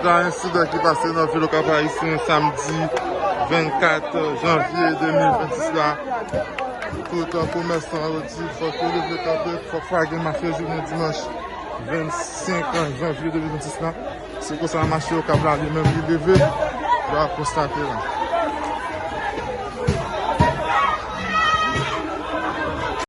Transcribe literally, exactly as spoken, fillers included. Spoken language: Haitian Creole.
Sa ensidan ki pase nan vil Okap Ayisyen samdi vennkat janvye de mil vennsis la. Tout komèsan yo di fòk yo leve kanpe, fòk pa gen mache jounen dimanch vennsenk janvye de mil vennsis la. Se konsa mache Okap la li menm li leve, yo ap konstate la.